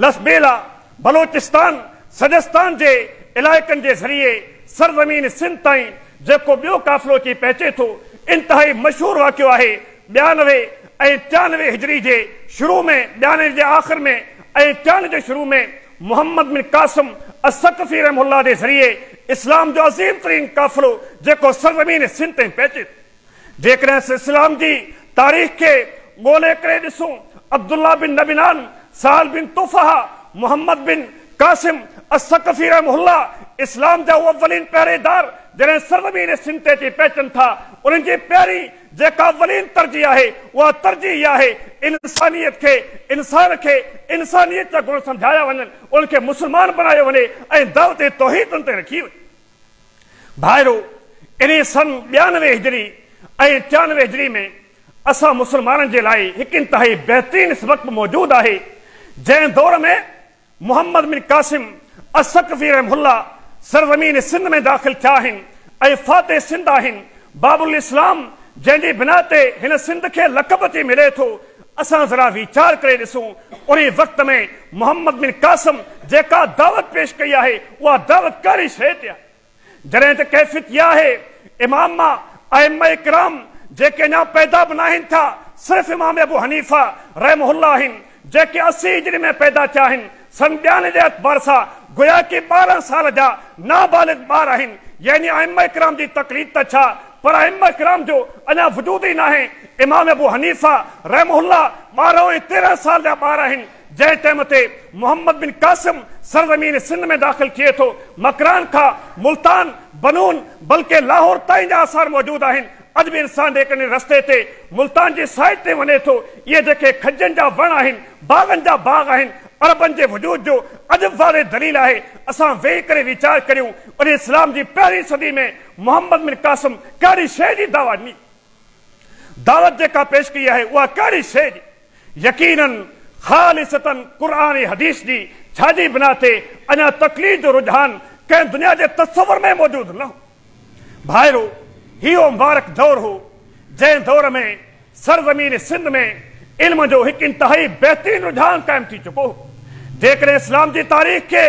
لسٻيلا، بلوچستان، سجستان جي علائقن جي ذريعي سرزمين سنڌ تائين جيڪو ٻيو قافلو اچي پهچي ٿو، انتهائي مشهور واقعو آهي 92 ۽ 93 هجري جي شروع ۾ 92 جي آخر ۾ ۽ 93 جي شروع ۾ محمد بن قاسم الثقفي رحمه الله جي ذريعي اسلام جو عظيم ترين قافلو جيڪو سرزمين سنڌ تائين پهچي ٿو. جيڪڏهن اسين اسلام جي تاريخ کي ڳولي ڪري ڏسون، عبدالله بن نبنان، سهل بن طفحه، محمد بن قاسم الثقفي رحمه الله اسلام جا اهي اولين پهريدار جڏهن سرزمين سنڌ تي اچي پهچن ٿا، انهن جي پهرين جيڪا اولين ترجيح آهي اها ترجيح اها آهي انسانيت کي، انسان کي انسانيت جا گڻ سمجهايا وڃن، انهن کي مسلمان بڻايو وڃي ۽ دعوت توحيد انهن تي رکي وڃي. ڀائرو! انهيء سن 92 هجري ۽ 93 هجري ۾ اسان مسلمانن جي لاء هڪ انتهائي بهترين سبق به موجود آهي، جنهن دور ۾ محمد بن قاسم الثقفي رحمه الله سرزمين سنڌ ۾ داخل ٿيا آهن ۽ فاتح سنڌ آهن، باب الاسلام جنهن جي بنا تي هن سنڌ کي لقب اچي ملي ٿو. اسان ذرا ويچار ڪري ڏسون انهي وقت ۾ محمد بن قاسم جيڪا دعوت پيش ڪئي آهي اها دعوت ڪهڙي شيء تي آهي؟ جڏهن ته ڪيفيت اها آهي امام مان ائمه ڪرام جيڪي اڃا پيدا به ناهن ٿيا، صرف امام ابو حنيفه رحمه الله آهن جيڪي 80 هجري ۾ پيدا ٿيا آهن، سن 92 جي اعتبار سان گويا ڪي 12 سال جا نابالغ ٻار آهن، يعني ائمه ڪرام جي تقليد ته ڇا پر ائمه ڪرام جو اڃا وجود ئي ناهي. امام ابو حنيفه رحمه الله 12 ۽ 13 سال جا ٻار آهن، جنهن ٽيم تي محمد بن قاسم سرزمين سنڌ ۾ داخل ٿئي ٿو. مڪران کان ملتان، بنون بلڪه لاهور تائين جا آثار موجود آهن. اڄ به انسان جيڪڏهن رستي تي ملتان جي سائيڊ تي وڃي ٿو، اهي جيڪي کجين جا وڻ آهن، باغن جا باغ آهن، عربن جي وجود جو اڄ به واضح دليل آهي. اسان ويهي ڪري ويچار ڪريون، ان اسلام جي پهرين صدي ۾ محمد بن قاسم ڪهڙي شيء جي دعويٰ ڏني؟ دعوت جيڪا پيش ڪئي آهي اها ڪهڙي شيء جي؟ يقيناً خالصتاً قرآن ۽ حديث جي، ڇا جي بنا تي اڃا تقليد جو رجحان ڪنهن دنيا جي تصور ۾ موجود نه هو. ڀائرو! هي اهو مبارڪ دور هو، جنهن دور ۾ سرزمين سنڌ ۾ علم جو هڪ انتهائي بهترين رجحان قائم ٿي چڪو هو. جيڪڏهن اسلام جي تاريخ کي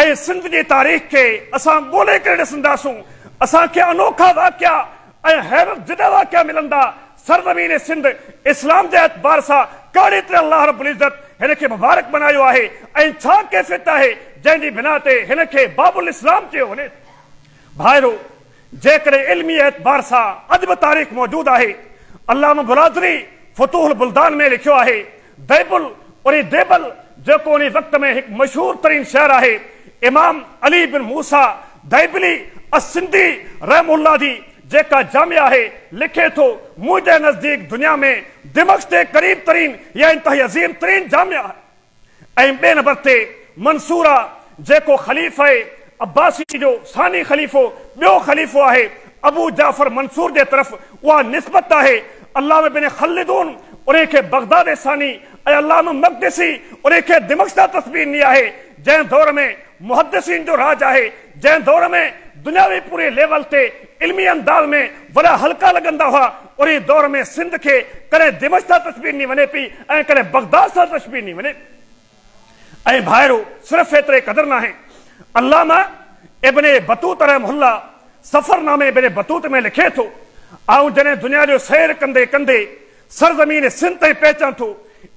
۽ سنڌ جي تاريخ کي اسان ڳولي ڪري ڏسنداسون، اسان کي انوکا واقعا ۽ حيرت زده واقعا ملندا. سرزمين سنڌ اسلام جي اعتبار سان ڪهڙي طرح الله رب العزت هن کي مبارڪ بنايو آهي ۽ ڇا ڪيفيت آهي جنهن جي بنا تي هن کي باب الاسلام چيو وڃي ٿو. ڀائرو! جيڪڏهن علمي اعتبار سان اڄ به تاريخ موجود آهي، علامه بلاذري فتوح البلدان ۾ لکيو آهي، ديبل وري ديبل جيڪو انهي وقت ۾ هڪ مشهور ترين شهر آهي، امام علي بن موسيٰ ديبلي السندي رحمه الله جي جيڪا جامع آهي، لکي ٿو، منهنجي نزديڪ دنيا ۾ دمشق جي قريب ترين يا انتهائي عظيم ترين جامع آهي. ۽ ٻئي نمبر تي منصوره جيڪو خليفه عباسي جو ثاني خليفو، ٻيو خليفو، آهي، ابو جعفر منصور جي طرف اها نسبت آهي. علامه ابن خلدون انهي کي بغداد ثاني ۽ علامه مقدسي انهي کي دمشق سان تشبيهه ڏني آهي. جنهن دور ۾ محدثين جو راڄ آهي، جنهن دور ۾ دنياوي پوري ليول تي علمي انداز ۾ وڏا حلقا لڳندا هئا، انهي دور ۾ سنڌ کي ڪڏهن دمشق سان تشبيهه ڏني وڃي پئي ۽ ڪڏهن بغداد سان تشبيهه ڏني وڃي. ۽ ڀائرو صرف ايتري قدر ناهي، علامه ابن بطوط رحمه الله سفرنامي ابن بطوط ۾ لکي ٿو، آئون جڏهن دنيا جو سير ڪندي ڪندي سرزمين سنڌ تائين پهچان ٿو،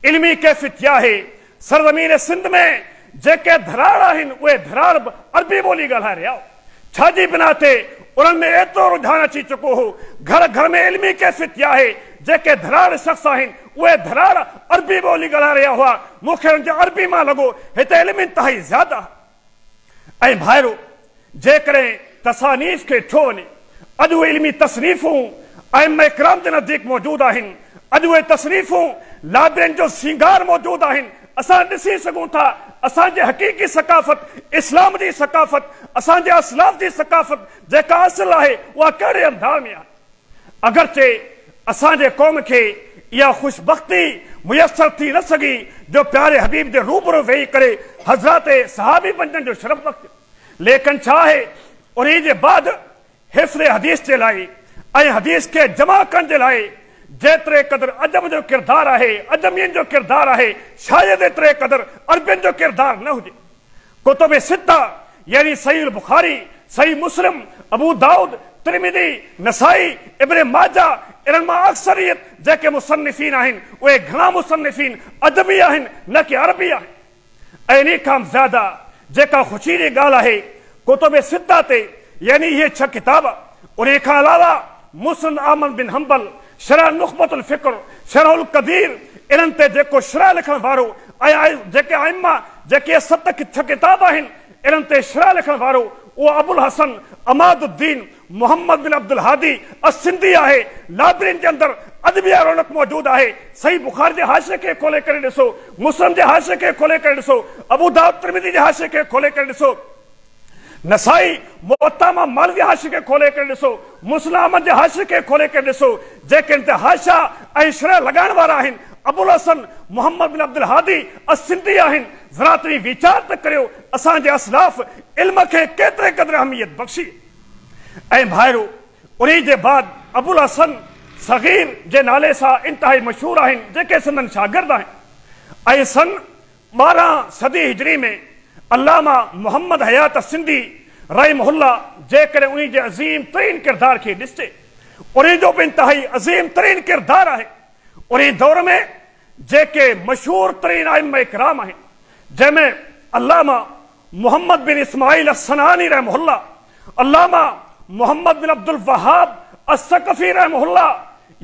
علمي ڪيفيت اها آهي، سرزمين سنڌ ۾ جيڪي ڌراڙ آهن اهي ڌراڙ به عربي ٻولي ڳالهائي رهيا هئا. ڇا جي بنا تي انهن ۾ ايترو رجحان اچي چڪو هو. گهر گهر ۾ علمي ڪيفيت اها آهي، جيڪي ڌراڙ شخص آهن اهي ڌراڙ عربي ٻولي ڳالهائي رهيا هئا. مون کي انهن جي عربي مان لڳو هتي علم انتهائي زياده آهي. ۽ ڀائرو! جيڪڏهن تصانيف کي ڏٺو وڃي، اڄ اهي علمي تصنيفون ائمه ڪرام جي نزديڪ موجود آهن، اڄ اهي تصنيفون لائبرين جو سينگار موجود آهن، اسان ڏسي سگهون ٿا اسان جي حقيقي ثقافت، اسلام جي ثقافت، اسان جي اسلاف جي ثقافت جيڪا اصل آهي اها ڪهڙي انداز ۾ آهي. اگرچه اسان جي قوم کي اها خوشبختي ميسر ٿي نه سگهي جو پياري حبيب جي روبرو ويهي ڪري حضرات صحابي بنجڻ جو شرف بخشيو، ليڪن ڇا آهي انهي جي بعد حفظ حديث جي لاء ۽ حديث کي جمع ڪرڻ جي لاء جيتري قدر عجم جو ڪردار آهي، عجمين جو ڪردار آهي، شايد ايتري قدر عربين جو ڪردار نه هجي. ڪتب سته يعني صحيح البخاري، صحيح مسلم، ابو دائود، ترمذي، نسائي، ابن ماجه انهن مان اڪثريت جيڪي مصنفين آهن اهي گهڻا مصنفين عجمي آهن نه ڪي عربي آهن. ۽ انهي کان به زياده جيڪا خوشي جي ڳالهه آهي ڪتب سته تي يعني اهي ڇهه ڪتاب انهي کان علاوه مسند احمد بن حنبل، شرح نخبة الفڪر، شرح القدير انهن تي جيڪو شرح لکڻ وارو ۽ جيڪي ائمه جيڪي اهي ست ڇهه ڪتاب آهن انهن تي شرح لکڻ وارو اهو ابوالحسن عماد الدين محمد بن عبدالهادي السندي آهي. لائبرين جي اندر اڄ به اها رونق موجود آهي. صحيح بخاري جي حاشيي کي کولي ڪري ڏسو، مسلم جي حاشيي کي کولي ڪري ڏسو، ابو دائود ترمذي جي حاشيي کي کولي ڪري ڏسو، نسائي، موطا مان مالڪ جي حاشيي کي کولي ڪري ڏسو، مسند احمد جي حاشيي کي کولي ڪري ڏسو، جيڪي ان تي حاشيا ۽ شرح لڳائڻ وارا آهن، ابوالحسن محمد بن عبدالهادي السندي آهن. ذرا توهين ويچار ته ڪريو اسان جي اسلاف علم کي ڪيتري قدر اهميت بخشي. ۽ ڀائرو! انهي جي بعد ابوالحسن صغير جي نالي سان انتهائي مشهور آهن جيڪي سندن شاگرد آهن ۽ سن 12 صدي هجري ۾ علامه محمد حيات السندي رحمه الله جيڪڏهن انهي جي عظيم ترين ڪردار کي ڏسجي انهي جو به انتهائي عظيم ترين ڪردار آهي انهي دور ۾ جيڪي مشهور ترين ائمه ڪرام آهن جنهن ۾ علامه محمد بن اسماعيل الصنعاني رحمه الله، علامه محمد بن عبدالوهاب الثقفي رحمه الله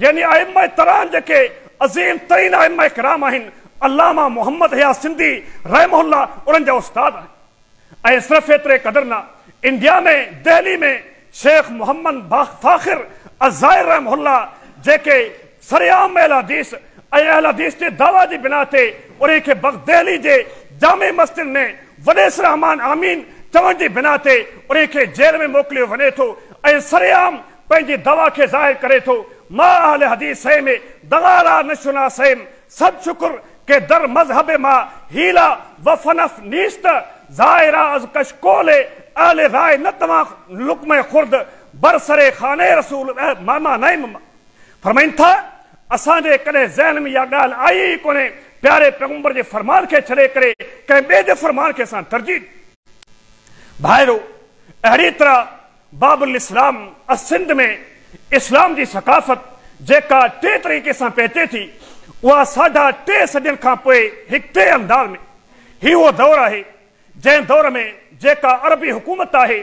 يعني ائمه تران جيڪي عظيم ترين ائمه ڪرام آهن، علامه محمد حيات سنڌي رحمه الله انهن جا استاد آهن. ۽ صرف ايتري قدر نه انڊيا ۾ دهلي ۾ شيخ محمد فاخر الزائر رحمه الله جيڪي سرعام اهل حديث ۽ اهل حديث جي دعويٰ جي بنا تي انهي کي دهلي جي جامع مسجد ۾ وڏي سرحمان آمين چوڻ جي بنا تي انهي کي جيل ۾ موڪليو وڃي ٿو ۽ سرعام پنهنجي دعويٰ کي ظاهر ڪري ٿو ما اهل حديث ۾ دغارا نشناسيم صد شڪر ڪه در مذهب ما حيله و فنف نيست ظاهرا از ڪشڪول اهل راء نه توان لقمه خورد بر سر خانه رسول ما نعم ما فرمائن ٿا اسان جي ڪڏهن ذهن ۾ اها ڳالهه آئي ئي ڪونهي پياري پيغمبر جي فرمان کي ڇڏي ڪري ڪنهن ٻئي جي فرمان کي اسان ترجيح ڀائرو اهڙي طرح باب الاسلام السنڌ ۾ اسلام جي ثقافت جيڪا ٽي طريقي سان پهچي ٿي اها ساڍا ٽي صدين کان پوء هڪ ٽي انداز ۾ هي اهو دور آهي جنهن دور ۾ جيڪا عربي حڪومت آهي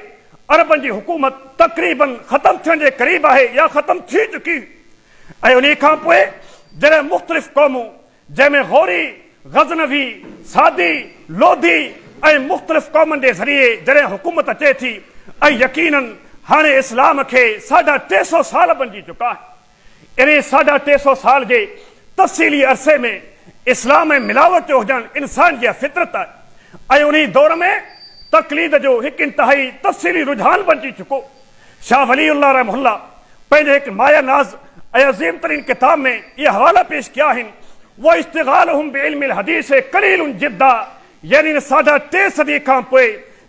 عربن جي حڪومت تقريبن ختم ٿيڻ جي قريب آهي يا ختم ٿي چڪي ۽ انهي کان پوء جڏهن مختلف قومون جنهن ۾ غوري، غزنوي، سادي، لوڌي ۽ مختلف قومن جي ذريعي جڏهن حڪومت اچي ٿي ۽ يقيناً هاڻي اسلام کي 350 سال بنجي چڪا آهن. انهي 350 سال جي تفصيلي عرصي ۾ اسلام ۾ ملاوٽ جو هجڻ انسان جي فطرت آهي ۽ انهي دور ۾ تقليد جو هڪ انتهائي تفصيلي رجحان بنجي چڪو. شاهه ولي الله رحمه الله پنهنجي هڪ مايه ناز ۽ عظيم ترين ڪتاب ۾ اهي حوالا پيش ڪيا آهن، واشتغالهم بعلم الحديث قليل جدا، يعني ان 3.5 صدي کان پوء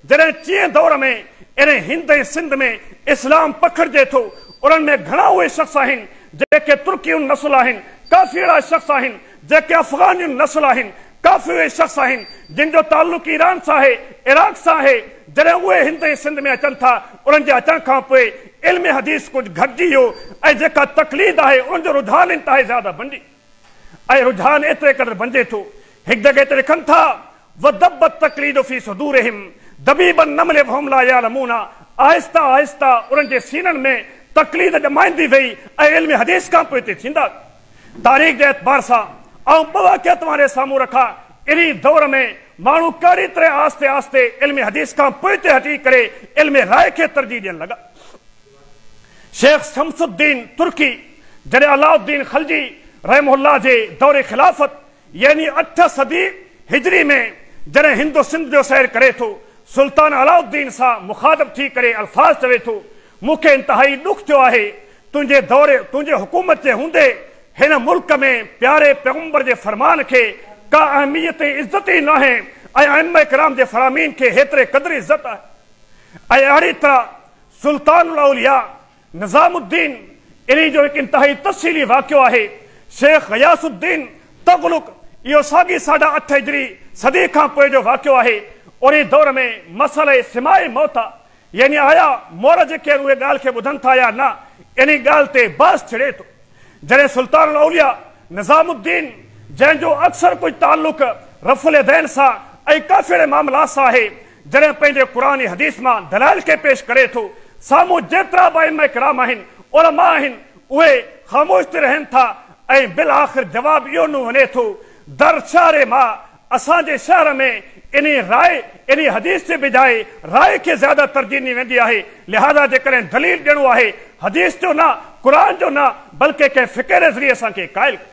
جڏهن چئين دور ۾ انهي هند ۽ سنڌ ۾ اسلام پکڙجي ٿو، انهن ۾ گهڻا اهي شخص آهن جيڪي ترڪي النسل آهن، ڪافي اهڙا شخص آهن جيڪي افغاني النسل آهن، ڪافي اهي شخص آهن جن جو تعلق ايران سان آهي، عراق سان آهي، جڏهن اهي هند ۽ سنڌ ۾ اچن ٿا، انهن جي اچڻ کان پوء علم حديث ڪجهه گهٽجي ويو ۽ جيڪا تقليد آهي انهن جو رجحان انتهائي زياده بنجي ۽ رجحان ايتري قدر بنجي ٿو، هڪ جڳهه تي لکن ٿا، ودب التقليد في صدورهم دبيب النمل وهم لا يعلمون، آهسته آهسته انهن جي سينن ۾ تقليد ڄمائيندي وئي ۽ علم حديث کان پوئتي ٿيندا. تاريخ جي اعتبار سان آئون ٻه واقعا توهان جي سامهون رکان، انهي دور ۾ ماڻهو ڪهڙي طرح آهستي آهستي علم حديث کان پوئتي هٽي ڪري علم راء کي ترجيح ڏيڻ لڳا. شيخ شمس الدين ترڪي جڏهن علاء الدين خلجي رحمه الله جي دور خلافت يعني 8 صدي هجري ۾ جڏهن هند و سنڌ جو سير ڪري ٿو، سلطان علاء الدين سان مخاطب ٿي ڪري الفاظ چوي ٿو، مون کي انتهائي ڏک ٿيو آهي، تنهنجي دور، تنهنجي حڪومت جي هوندي هن ملڪ ۾ پياري پيغمبر جي فرمان کي ڪا اهميت ۽ عزت ئي ناهي ۽ ائمه ڪرام جي فرامين کي هيتري قدر عزت آهي ۽ اهڙي طرح سلطان الاولياء نظام الدين انهي جو هڪ انتهائي تفصيلي واقعو آهي. شيخ غياث الدين تغلق اهو ساڳي 8.5 هجري صدي کان پوء جو واقعو آهي. انهي دور ۾ مسئله سماع موتيٰ يعني آيا مور جيڪي آهن اهي ڳالهه کي ٻڌن ٿا يا نه، انهي ڳالهه تي بحث ڇڙي ٿو. جڏهن سلطان الاولياء نظام الدين جنهن جو اڪثر ڪجهه تعلق رفع اليدين سان ۽ ڪافي اهڙي معاملات سان آهي، جڏهن پنهنجي قرآن ۽ حديث مان دلائل کي پيش ڪري ٿو، سامهون جيترا به ائمه ڪرام آهن، علماء آهن، اهي خاموش ٿي رهن ٿا ۽ بالآخر جواب اهو ڏنو وڃي ٿو، در شهر ما، اسان جي شهر ۾ انهي راء، انهي حديث جي بجاء راء کي زياده ترجيح ڏني ويندي آهي، لهذا جيڪڏهن دليل ڏيڻو آهي حديث جو نه، قرآن جو نه، بلڪه ڪنهن فقه جي ذريعي اسان کي قائل ڪر.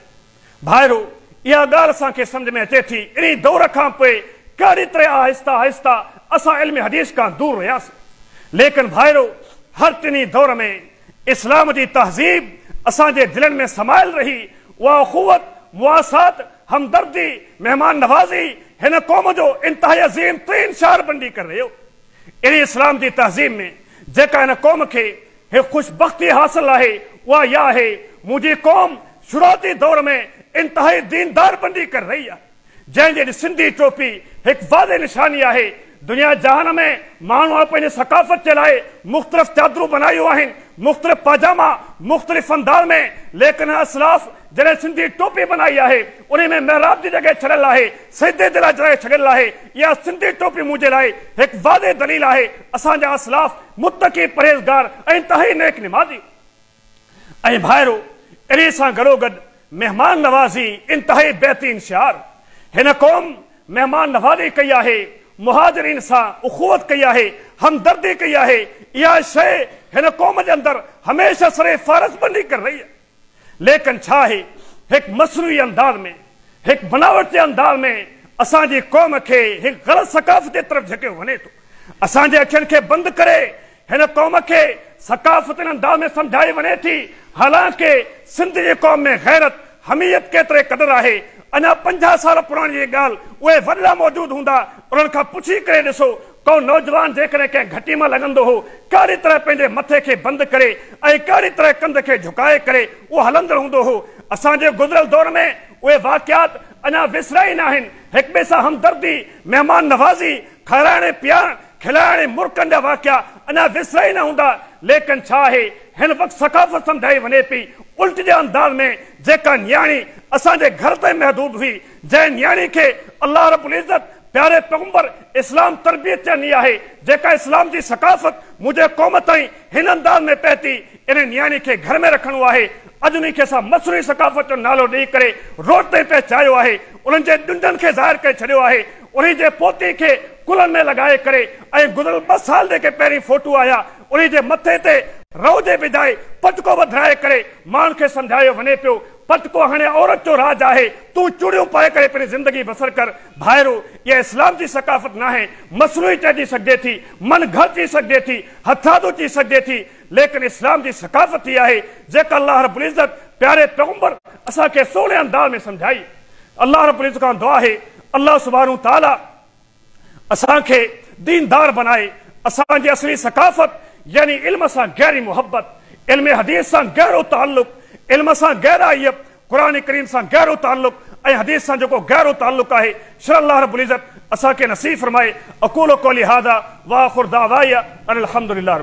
ڀائرو! اها ڳالهه اسان کي سمجهه ۾ اچي ٿي، انهي دور کان پوء ڪهڙي طرح آهسته آهسته اسان علم حديث کان دور رهياسين. ليڪن ڀائرو! هر ٽنهي دور ۾ اسلام جي تهذيب اسان جي دلين ۾ سمايل رهي، اها اخوت، مواسات، همدردي، مهمان نوازي هن قوم جو انتهائي عظيم ترين شعار بنجي ڪري رهيو. انهي اسلام جي تهذيب ۾ جيڪا هن قوم کي هڪ خوش بختي حاصل آهي اها اها آهي منهنجي قوم شروعاتي دور ۾ انتهائي ديندار بنجي ڪري رهي آهي. جنهن جي سنڌي ٽوپي هڪ واضح نشاني آهي. دنيا جهان ۾ ماڻهوء پنهنجي ثقافت جي لاء مختلف چادرون بنايون آهن، مختلف پاجاما، مختلف انداز ۾، ليڪن اسلاف جڏهن سنڌي ٽوپي بنائي آهي، انهي ۾ محراب جي جڳهه ڇڏيل آهي، سجدي جي لاء جڳهه ڇڏيل آهي. اها سنڌي ٽوپي منهنجي لاء هڪ واضح دليل آهي. اسان جا اسلاف متقي، پرهيزگار ۽ انتهائي نيڪ نمازي. ۽ ڀائرو! انهيء سان گڏوگڏ مهمان نوازي انتهائي بهترين شعار. هن قوم مهمان نوازي ڪئي آهي، مهاجرين سان اخوت ڪئي آهي، همدردي ڪئي آهي، اها شيء هن قوم جي اندر هميشه سر فارس بنجي ڪري رهي آهي. ليڪن ڇا آهي هڪ مصنوعي انداز ۾، هڪ بناوٽ جي انداز ۾ اسان جي قوم کي هڪ غلط ثقافت جي طرف ڌڪيو وڃي ٿو. اسان جي اکين کي بند ڪري هن قوم کي ثقافتي انداز ۾ سمجهائي وڃي ٿي، حالانڪه سنڌ جي قوم ۾ غيرت، حميت ڪيتري قدر آهي، اڃا 50 سال پراڻي جي ڳالهه، اهي وڏڙا موجود هوندا، انهن کان پڇي ڪري ڏسو، ڪو نوجوان جيڪڏهن ڪنهن گهٽي مان لنگهندو هو، ڪهڙي طرح پنهنجي مٿي کي بند ڪري ۽ ڪهڙي طرح ڪنڌ کي جهڪائي ڪري اهو هلندڙ هوندو هو. اسان جي گذريل دور ۾ اهي واقعات اڃا وسريا ئي ناهن، هڪٻئي سان همدردي، مهمان نوازي، کارائڻ ۽ پيارڻ، کلائڻ ۽ مرڪڻ جا واقعا اڃا وسريا ئي نه هوندا، ليڪن ڇا آهي هن وقت ثقافت سمجهائي وڃي پئي الٽ جي انداز ۾ جيڪا نياڻي اسان جي گهر تائين محدود هئي، جنهن نياڻي کي الله رب العزت پياري پيغمبر اسلام تربيت ڏني آهي، جيڪا اسلام جي ثقافت منهنجي قوم تائين هن انداز ۾ پهتي، ان نياڻي کي گهر ۾ رکڻو آهي، اڄ انهي کي اسان مصنوعي ثقافت جو نالو ڏئي ڪري روڊ تائين پهچايو آهي، انهن جي ڏنڊن کي ظاهر ڪري ڇڏيو آهي، انهي جي پوتي کي ڪلهن ۾ لڳائي ڪري ۽ گذريل ٻه سال جيڪي پهرين فوٽو آيا انهي جي مٿي تي رئو جي بجاء پٽڪو ٻڌرائي ڪري ماڻهن کي سمجهايو وڃي پيو پٽڪو هاڻي عورت جو راڄ آهي تون چوڙيون پائي ڪري پنهنجي زندگي بسر ڪر. ڀائرو! اها اسلام جي ثقافت ناهي، مصنوعي چئجي سگهجي ٿي، من گهڙت چئي سگهجي ٿي، هٿرادو چئي سگهجي ٿي، ليڪن اسلام جي ثقافت هي آهي جيڪا الله رب العزت پياري پيغمبر اسان کي سهڻي انداز ۾ سمجهائي. الله رب العزت کان دعا آهي الله سبحانه تعالي اسان کي ديندار بنائي، اسان جي اصلي ثقافت يعني علم سان گهري محبت، علم حديث سان گهرو تعلق، علم سان گهرائيت، قرآن ڪريم سان گهرو تعلق ۽ حديث سان جيڪو گهرو تعلق آهي شل الله رب العزت اسان کي نصيب فرمائي اقول قولي هذا واخر دعواي ان الحمد لله رب.